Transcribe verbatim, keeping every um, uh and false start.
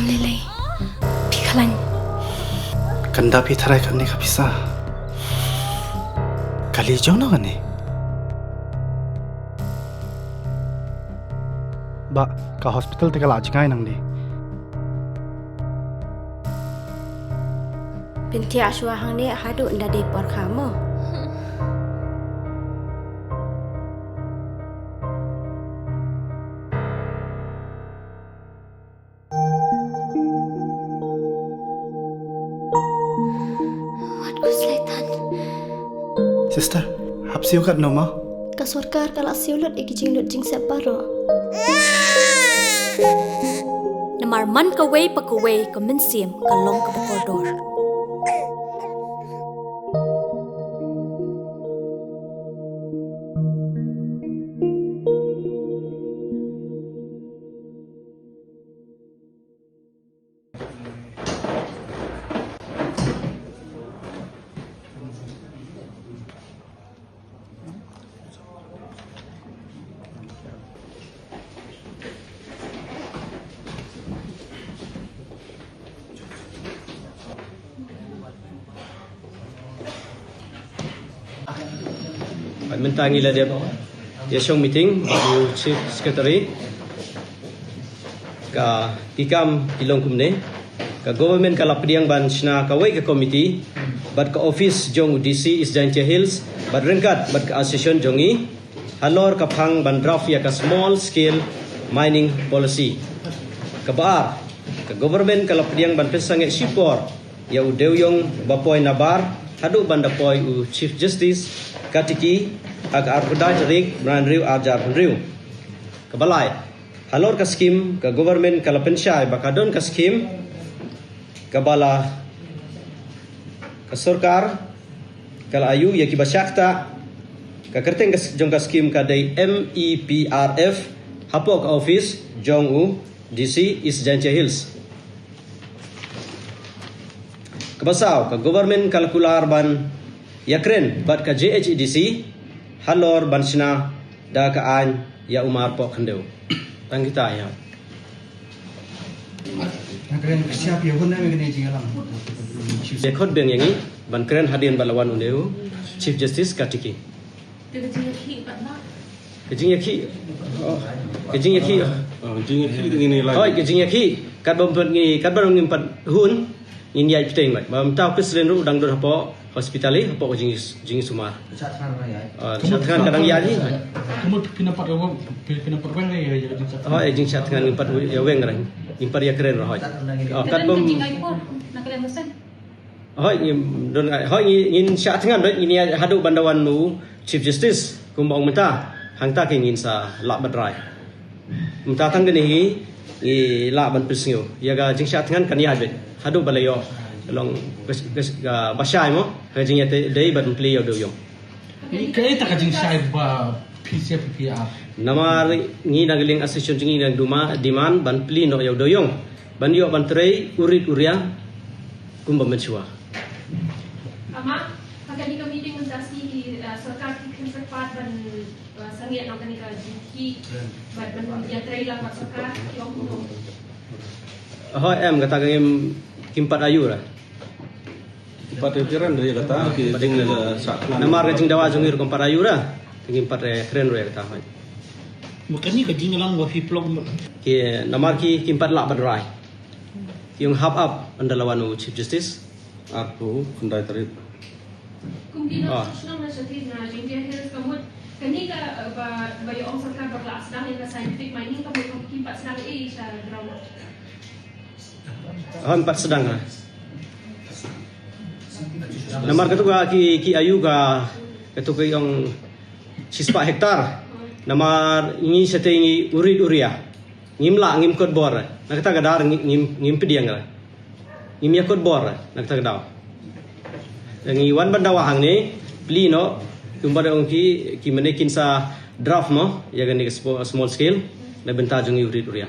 Lei lei. Phi khlaiñ. Kan da phi tharai kane ka pisa. Kali jong no kane. Ba ka hospital te ka la jngai nangne. Pynthia shuwa hangne haduh nda dei por kha mo. Wat khuslai tan. Sister, hap siew katno ma? Ka sorkar ka la siew lut ïa ki jinglut jingsep baroh. Namar man kawei pa kawei ka mynsiem ka long kaba kordor. Mynta ngi la dep ïa shong meeting bad u Chief Secretary. Ka ki kam ki long kumne. Ka government ka la pdiang ban shna kawei ka committee bad ka office jong u D C East Jaintia Hills bad ryngkat bad ka association jong ngi halor ka phang ban draft ïa ka small scale mining policy. Kaba ar, ka government ka la pdiang ban pynsangeh shipor ïa u dewïong ba poi nabar haduh ban da poi u Chief Justice Katiki ha ka arphew khyndai tarik Bnai hynriew arhajar hynriew. Kaba lai, halor ka skim ka government ka la pynshai ba ka don ka skim kaba la ka sorkar ka la ïoh ïa kiba shah ktah. Ka kyrteng ka s-, jong ka skim ka dei M E P R F hapoh ka office jong u D C East Jaintia Hills. Kaba saw, ka government ka la kular ban ïakren bad ka J H A D C halor ban shna da ka aiñ ïa u marpoh khyndew. Tang kita ïa. Ïa khot beng ïa ngi ban kren hadien ba la wan une u Chief Justice Katiki. Ka jingïakhih. Oh, ka jingïakhih. Oh, jingïakhih dang ngi lai. Hoi, ka jingïakhih. Katba ngi, katba ngim pat hun, ngin ïaid pateng bad. Ba mynta u president ruh dang don hapoh hospital, hapoh ka jing, jingsumar. Ka shah thngan ka dang ïaid hi. Ka mut phi nang pat ïa weng, phi, phi nang pat weng ïa, ïa, ïa jingshah thngan. Hoi, jingshah thngan ngim pat ïa weng ruh. Ngim pat ïakren ruh hoi. Oh, katba. Hoi, ngim don ngai. Hoi, ngi, ngin shah thngan bad ngin ïa haduh ban da wan u Chief Justice kumba ong mynta. Hangta ke ngin sa lah ban rai. Mynta tang kane hi ngi lah ban pynsngew. Ïa ka jingshah thngan kan ïaid bad haduh ba la ïoh long ka, ka, ka ba shai mo. Ha ka jingïadei ban plie ïa u dewïong. Kaei kata ka jingshai ba phi sha P P R? Namar ngi na ka liang association jong ngi ngi dang duma demand ban plie noh ïa u dewïong. Ban ïoh ban trei u rit u ria kumba mynshuwa. Ama, ha kane ka meeting mynta sngi ki, eh, sorkar ki kren pat ban, eh, sangeh noh kane ka jingkhih bad ban ïatrei lang bad sorkar, ki ong kumno? Hooid em, kata ka ngim, kim pat ïoh ruh. Kim pat ïoh kren ruh ïa kata, ki jing, eh, sa-, namar ka jingdawa jong ngi ruh kim pat ïoh ruh. Kim pat, eh, kren ruh ïa kata hooid. Ma kane ka jingïalang wa phi pynlong. Ki, namar ki, kim pat lah ban rai. Ki ong hap ap ynda la wan u Chief Justice. Arphew khyndai tarik. Kum ki nongshong shnong na shatei na Jaintia Hills ka mut kane ka, eh, ba, ba ïa ong sorkar ba ka la sdang ïa ka scientific mining ka mut kim pat sdang ei sha ground. Hooid, pat sdang ha. Namar katu ka ki, ki ïoh ka, katu ka ong shispah hektar. Namar ngi shatei ngi u rit u ria. Ngim lah, ngim kot bor. Na kata ka daw ngi, ngim, ngim pdiang ruh. Ngim ïa kot bor na kata ka daw. Ngi wan ban dawa hangne, plie noh, kumba da ong ki, ki mane kin sa draft mo, ïa kane ka spo-, small scale, na bynta jong ngi u rit u ria.